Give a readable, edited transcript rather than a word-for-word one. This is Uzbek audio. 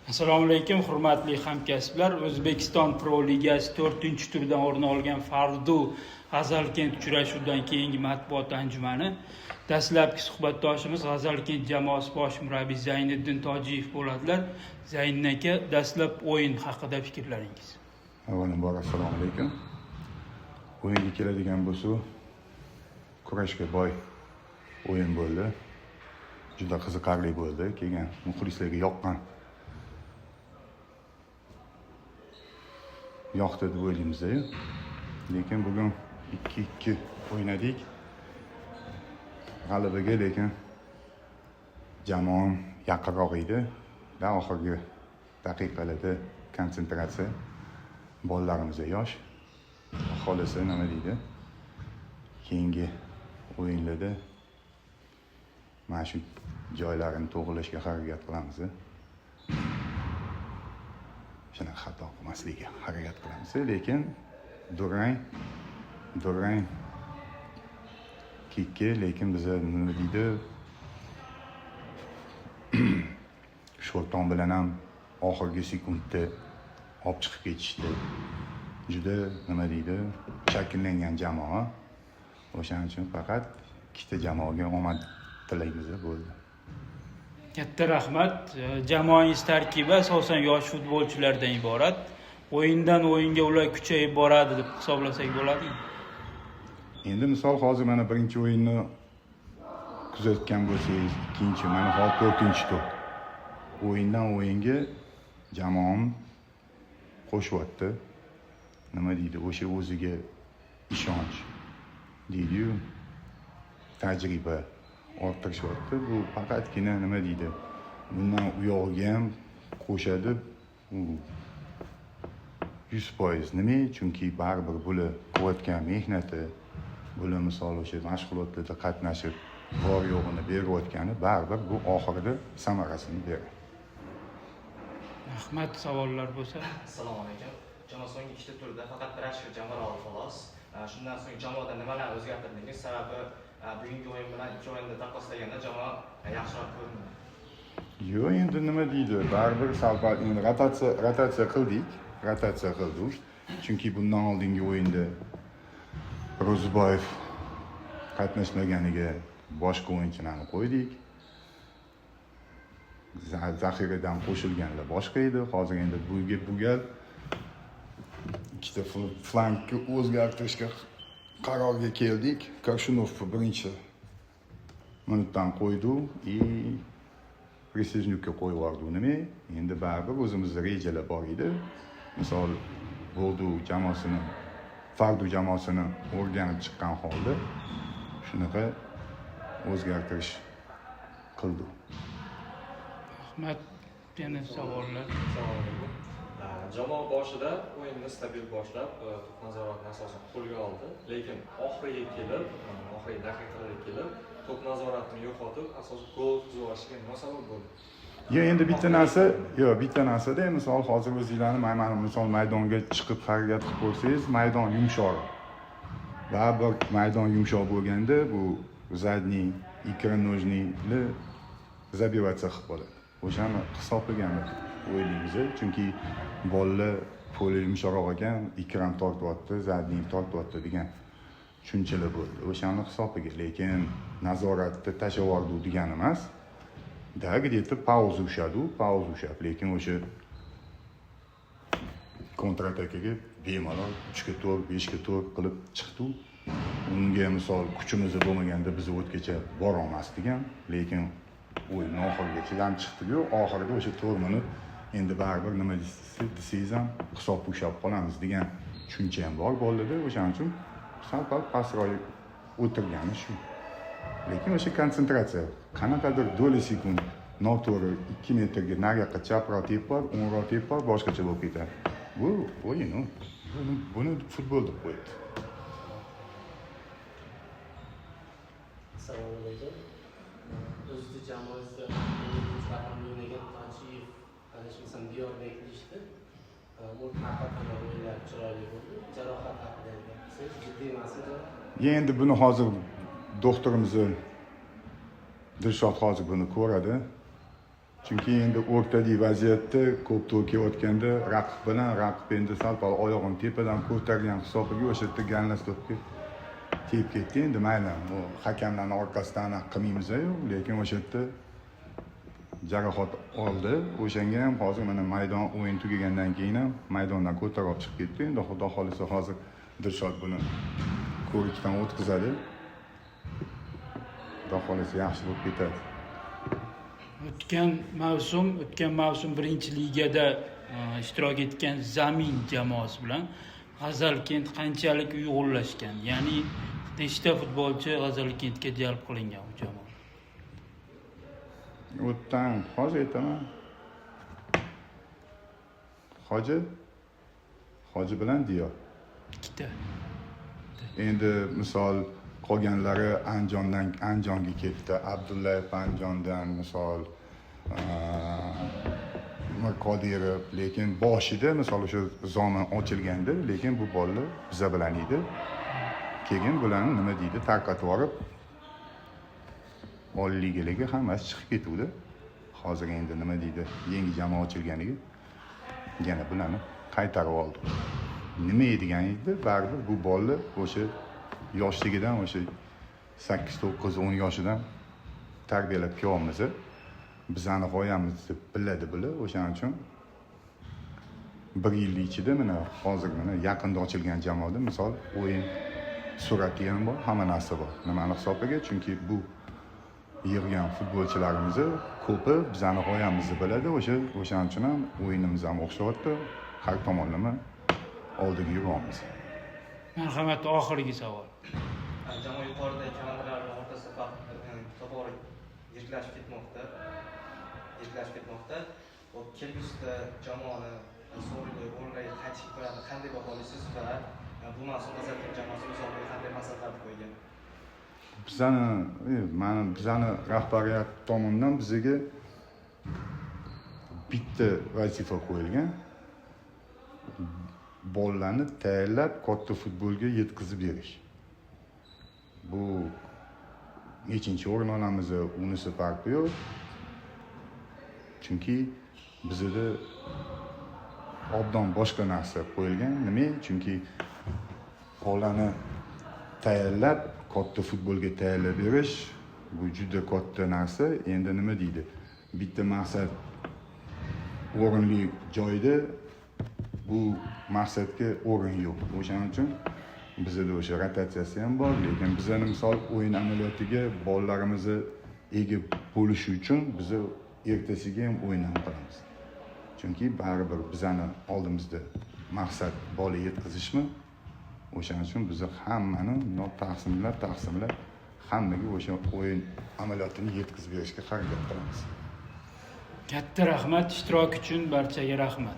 Assalomu alaykum, hurmatli hamkasblar. O'zbekiston Pro Ligasi 4-turdan o'rin olgan Fardu G'azalkent uchrashuvidan keyingi matbuot anjumani. Dastlabki suhbatdoshimiz G'azalkent jamoasi bosh murabbiyi Zayniddin Tojiyev bo'ladilar. Zayniddin aka, dastlab o'yin haqida fikrlaringiz. Avvalambor assalomu alaykum. O'yinga keladigan bo'lsa, kurashga boy o'yin bo'ldi. Juda qiziqarli bo'ldi. Kelgan muxlislarga yoqdi deb o'ylaymiz. Lekin bugun 2-2 o'ynadik. G'alabaga lekin jamoam yaqinroq edi. Va oxirgi daqiqalarda konsentratsiya, bolalarimiz yosh. Xohlasa nima deydi? Keyingi o'yinlarda mana shu joylarini to'g'rilashga harakat qilamiz. Shunaqa xato qilmaslikka harakat qilamiz. Lekin durang kikki, lekin biza nima deydi? Sho'rton bilan ham oxirgi sekundda olib chiqib ketishdi. Juda nima deydi? Shakllangan jamoa. O'shaning uchun faqat ikkita jamoaga omad tilaymiz, bo'ldi. Katta rahmat. Jamoangiz tarkibi asosan yosh futbolchilardan iborat. O'yindan o'yinga ular kuchayib boradi deb hisoblasak bo'ladimi? Endi misol hozir mana birinchi o'yinni kuzatgan bo'lsangiz, ikkinchi, mana hozir 4-tur. O'yindan o'yinga jamoam qo'shyapti. Nima deydi? O'sha o'ziga ishonch deydi-yu, tajriba orttirishyapti. Bu faqatgina nima deydi? Bundan u yog'iga ham qo'shadi. U 100% nima? Chunki baribir bular qilayotgan mehnati, bular misol o'sha mashg'ulotlarda qatnashib, bor yo'g'ini berayotgani baribir bu oxirida samarasini beradi. Rahmat, savollar bo'lsa. Assalomu alaykum. Jamoa so'nggi ikkita turda faqat bir ochko jamg'ara oldi xolos. Shundan so'ng jamoada nimalarni o'zgartirdingiz? Sababi bugungi o'yin bilan ikki o'yinda taqqoslaganda jamoa yaxshiroq ko'rindi. Yo'q, endi nima deydi? Baribir sal-pal endi rotatsiya qildik. Rotatsiya qildik. Chunki bundan oldingi o'yinda Ro'ziboyev qatnashmaganiga boshqa o'yinchilarni qo'ydik. Zaxiradan qo'shilganlar boshqa edi. Hozir endi bu gal ikkita flankni o'zgartirishga qarorga keldik. Korshunovni birinchi minutdan qo'ydi и Prisijnyukka qo'yib yubordi. Nima? Endi baribir o'zimizda rejalar bor edi. Misol Bo'ldu jamoasini, Fardu jamoasini o'rganib chiqqan holda shunaqa o'zgartirish qildi. Rahmat. Yana savollar. Assalomu alaykum. Jamoa boshida o'yinni stabil boshlab, to'p nazoratini asosan qo'lga oldi. Lekin oxiriga kelib, oxirgi daqiqalarga kelib, to'p nazoratini yo'qotib, asosan gol o'tkazib yuborishiga nima sabab bo'ldi? Yo, endi bitta narsa, yo'q, bitta narsada misol hozir o'zinglarni mana misol maydonga chiqib harakat qilib ko'rsangiz, maydon yumshoq. Baribir maydon yumshoq bo'lganda bu задний икроножныйni забиваться qilib qoladi. O'shani hisoblagani o'ylaymiz, chunki bolalar poli yumshoqroq ekan, ikram tortyapti, задний tortyapti degan tushunchalar bo'ldi. O'shani hisobiga, lekin nazoratni tashlab yubordi degani emas. Да, где-то pauza ushadi, pauza ushab, lekin o'sha kontratakaga bemalol 3ga 4, 5ga 4 qilib chiqdi. Unga misol kuchimiz bo'lmaganda biz o'tgacha bora olmasdik ham, lekin o'yin oxirigacha ham chiqdi-yu, oxirida o'sha 4 minut endi baribir nima desangiz ham hisob ushlab qolamiz degan tushuncha ham bor bolalarda. O'shaning uchun sal-pal pastroq o'tirgani shu. Lekin o'sha konsentratsiya qanaqadir доли sekund noto'g'ri 2 metrga nariyoqqa chaproq tepib bor, o'ngroq tepib bor, boshqacha bo'lib ketadi. Bu o'yin u. Buni futbol deb qo'yibdi. Assalomu alaykum. O'zizni jamoasida raqamli o'ynagan Tojiyev, adashmasam Diyorbek deyishdi. Haqiqatan o'yinlar chiroyli bo'ldi. Jarohat haqida gapirsangiz, jiddiy emasmi jarohat? Endi buni hozir doktorimiz Dilshod hozir buni ko'radi. Chunki endi o'rtadagi vaziyatda ko'p to'p kelayotganda raqib bilan raqib endi sal pal oyog'ini tepadan ko'targan hisobiga o'sha yerda ganlas to'pga tegib ketdi. Endi mayli, u hakamlarni orqasidan anaqa qilmaymiz-yu, lekin o'sha yerda jarohat oldi. O'shanga ham hozir mana maydon o'yin tugagandan keyin ham maydondan ko'tarib olib chiqib ketdi. Endi Xudo xohlasa hozir Dilshod buni ko'rikdan o'tkazadi. Xudo xohlasa yaxshi bo'lib ketadi. O'tgan mavsum birinchi ligada ishtirok etgan Zamin jamoasi bilan G'azalkent qanchalik uyg'unlashgan? Ya'ni nechta futbolchi G'azalkentga jalb qilingan u jamoa? U yerdan hozir aytaman. Hoji bilan Diyor. Ikkita. Endi misol qolganlari Andijondan Andijonga ketdi. Abdullayev Andijondan, misol Mirqodirov, lekin boshida misol o'sha Zomin ochilganda, lekin bu bolalar biza bilan edi. Keyin bularni nima deydi, tarqatib yuborib, oliy ligalarga hammasi chiqib ketuvdi. Hozir endi nima deydi, yangi jamoa ochilganiga yana bularni qaytarib oldi. Nima degan edi, baribir bu bolalar o'sha yoshligidan, o'sha 8, 9, 10 yoshidan tarbiyalab kelyapmiz. Bizani g'oyamiz deb biladi bular. O'shaning uchun bir yillik ichida mana hozir mana yaqinda ochilgan jamoada misol o'yin surati ham bor, hamma narsa bor. Nimani hisobiga? Chunki bu yig'gan futbolchilarimizni ko'pi bizani g'oyamizni biladi. O'shaning uchun ham o'yinimiz ham o'xshayapti. Har tomonlama oldiga yuryapmiz. Marhamat, oxirgi savol. Jamoa yuqoridagi komandalar o'rtasida farq tobora yiriklashib ketmoqda. Yiriklashib ketmoqda. Xo'p, kelgusida jamoani sovrinli o'rinlarga qaytish imkoniyatini qanday baholaysiz va bu mavsum G'azalkent jamoasi o'z oldiga qanday maqsadlarni qo'ygan? Bizani rahbariyat tomonidan bizga bitta vazifa qo'yilgan: bolalarni tayyorlab katta futbolga yetkazib berish. Bu nechinchi o'rin olamiz, unisi farqi yo'q, chunki bizada obdon boshqa narsa qo'yilgan. Nima? Chunki bolani tayyorlab katta futbolga tayyorlab berish bu juda katta narsa. Endi nima deydi, bitta maqsad o'rinli joyda bu maqsadga o'rin yo'q. O'shaning uchun bizada o'sha rotatsiyasi ham bor, lekin bizani misol o'yin amaliyotiga bolalarimizni ega bo'lishi uchun biza ertasiga ham o'yin ham qilamiz, chunki baribir bizani oldimizda maqsad bola yetkazishmi. O'shaning uchun biza hammani bundoq taqsimlab taqsimlab hammaga o'sha o'yin amaliyotini yetkazib berishga harakat qilamiz. Katta rahmat ishtirok uchun, barchaga rahmat.